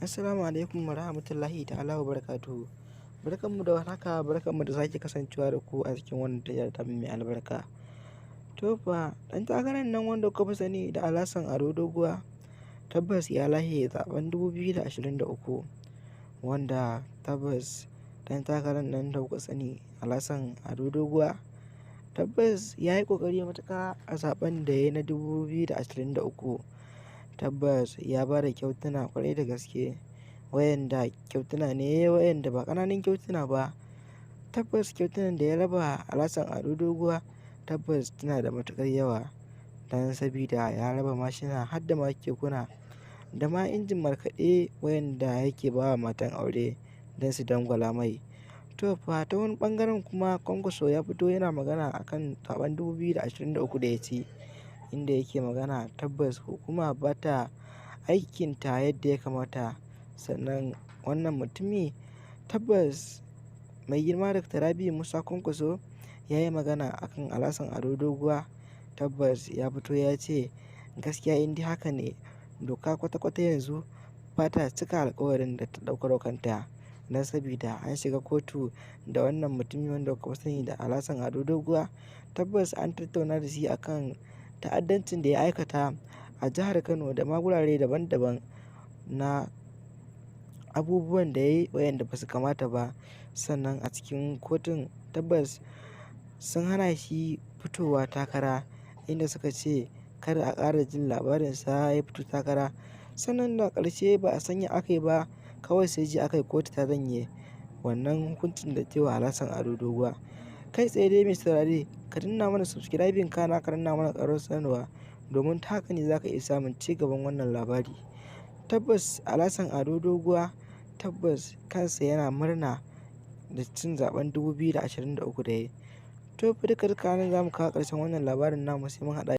Assalamu alaikum wa rahmatullahi ta'ala wa barakatuhu. Barkanmu da warhaka, barkanmu da sake kasancewa da ku a cikin wannan tashar tamu mai albarka. To fa, ɗan takarar nan wanda kuka fi sani da Alhassan Ado Doguwa, tabbas ya lashe zaɓen 2023, wanda tabbas ɗan takarar nan da kuka sani Alhassan Ado Doguwa tabbas ya yi ƙoƙari matuƙa a zaɓen da ya yi na 2023. Tabbas ya ba da kyautuna ƙwarai da gaske, wayanda kyautuna ne wayanda ba ƙananan kyautuna ba. Tabbas kyautunan da ya raba Alhassan Ado Doguwa tabbas suna da matuƙar yawa, don sabida ya raba mashina har da ma kekuna da ma injin markaɗe wayanda yake ba wa matan aure don su dangwala mai. To fa, ta wani ɓangaren kuma Kwankwaso ya fito yana magana a kan zaɓen 2023 da ya ci, inda yake magana tabbas hukuma ba ta aikinta yadda ya kamata. Sannan wannan mutumi, tabbas mai girma Dr. Rabi'u Musa Kwankwaso, ya yi magana a kan Alhassan Ado Doguwa. Tabbas ya fito ya ce gaskiya in dai haka ne, doka kwata-kwata yanzu ba ta cika alkawarin da ta ɗaukar wa kanta. Don sabida an shiga kotu da wannan mutumi wanda kuka fi sani da Alhassan Ado Doguwa. Tabbas an tattauna da shi a kan ta'addancin da ya aikata a jihar Kano da ma gurare daban-daban na abubuwan da ya yi wayanda ba su kamata ba. Sannan a cikin kotun tabbas sun hana shi fitowa takara, inda suka ce kada a ƙara jin labarinsa ya fito takara. Sannan da ƙarshe ba a san ya aka yi ba, kawai sai ji aka yi kotu ta janye wannan hukuncin da ta yi wa Alhassan Ado Doguwa. Kai tsaye dai, mai saurare, ka danna mana subscribing, kana ka danna mana ƙararrawar sanarwa, domin ta haka ne za ka iya samun ci gaban wannan labari. Tabbas Alhassan Ado Doguwa tabbas kansa yana murna da cin zaben 2023 da ya yi. To fa, duka duka nan za mu kawo ƙarshen wannan labarin namu, sai mun haɗa.